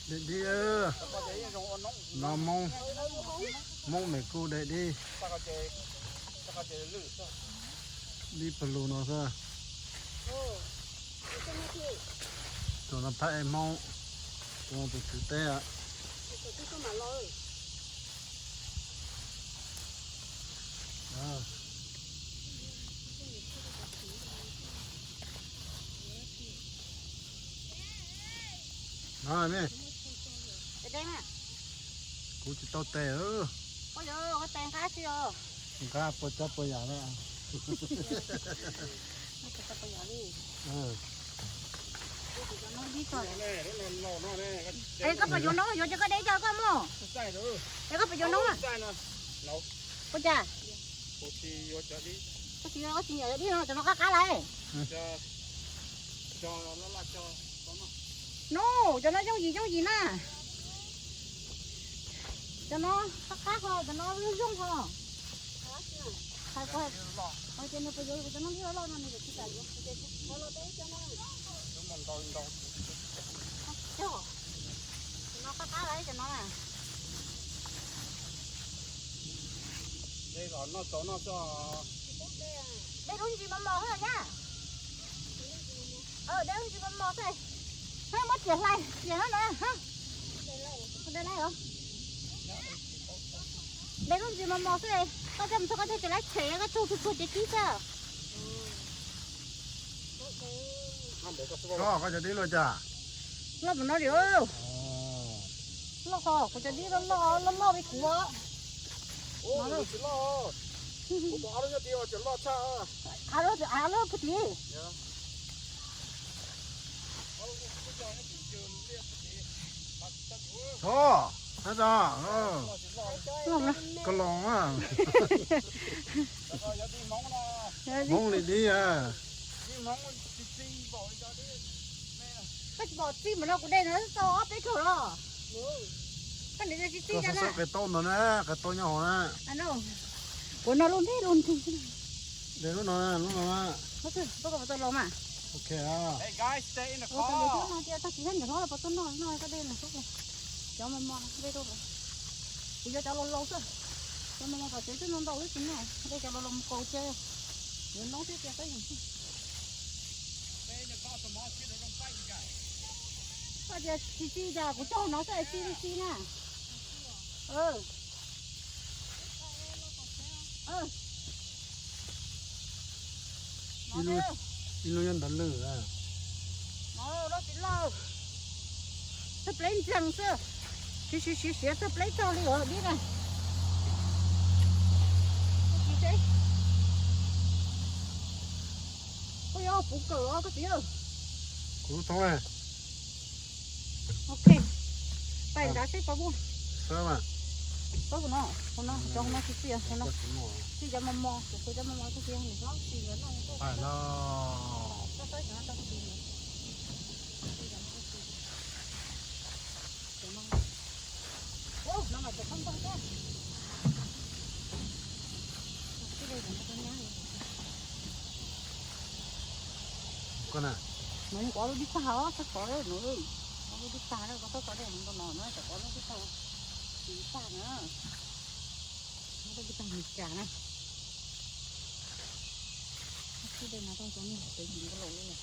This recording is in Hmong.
Dej dib, no Hmoob, Hmoob me kuj dej dib. Dib pawg lug no xwb. Tus no phab ej Hmoob, tus no tus tswv teb. No me, kuv tsis tau tes. Nqa puas tsob puas yam na. Koj puas yuav noob, yuav cov koj deb coj koj mus. Es koj puas yuav noob? Ua cas? Koj tsis yuav, koj tsis nyiam cov dib no, cov no qab qab lawm. No, cov no yooj yim yooj yim na. Cov no qab qab ho, cov no zoo ho. Hais tias nws puas yuav cov no, dib loj loj no nws tsis kam yuav. Cov no qab qab lawm, cov no na. Dej lub ntsis mos mos xwb na. Dej lub ntsis mos mos xwb. Muab riam hlais riam no na. Dej lub ntsis mos mos xwb. Koj coj mus txog koj cog tsis laib tshem, koj cog txhua txhua cev tsib xwb. Koj, koj cov dib loj cas? Loj pam no li. Loj ho, kuv cov dib loj loj loj loj li kuv. Av loj puag tim. Tso, hab tso, ka loos a. Hmoob li dib a. Koj tsis pom txij mas no kuv de no tau ob peb kaug los. Koj niam tsis txij, qe taub ntawd na, qe taub nyob hauv na. Kuv no lub ntej lub ntej. De lub no, lub no. Koj tau los mas. Ok. Tag kis thiab niam hlob los puas tuaj noj no, koj de no xwb. Cov mos mos de rau lawm. Kuv yuav cov laus laus xwb. Cov mos mos pom tsev twb ntau ntau xwb tsis noj, de cov laus laus mus kaus cia. Yuav noob thiab cia peb yus xwb. Koj tias tsis txij cas kuv cog no xwb, txij li txij na. Ib lub nyob ntawd lwj. Txog pleb ntseeg xwb. Siav siav siav siav txog pleb tsaug li os dib na. Koj yuav puv kawm os koj txiv. Kuv lub thoob. Ok. Pais nrad seb pab muaj. Pab no, no, cov no tsis txij, no txij cov mos mos, cov mos mos txij tsis. Pais no. Koj na. Nws kuv lub dib tag os, txhob xov li nws. Kuv lub dib tag, koj txhob xov li nws, no no txhob xov lub dib tag. Dib tag na. Lub dib tag Meskas na. Xib de no tau cov me tes yim nkaus los li.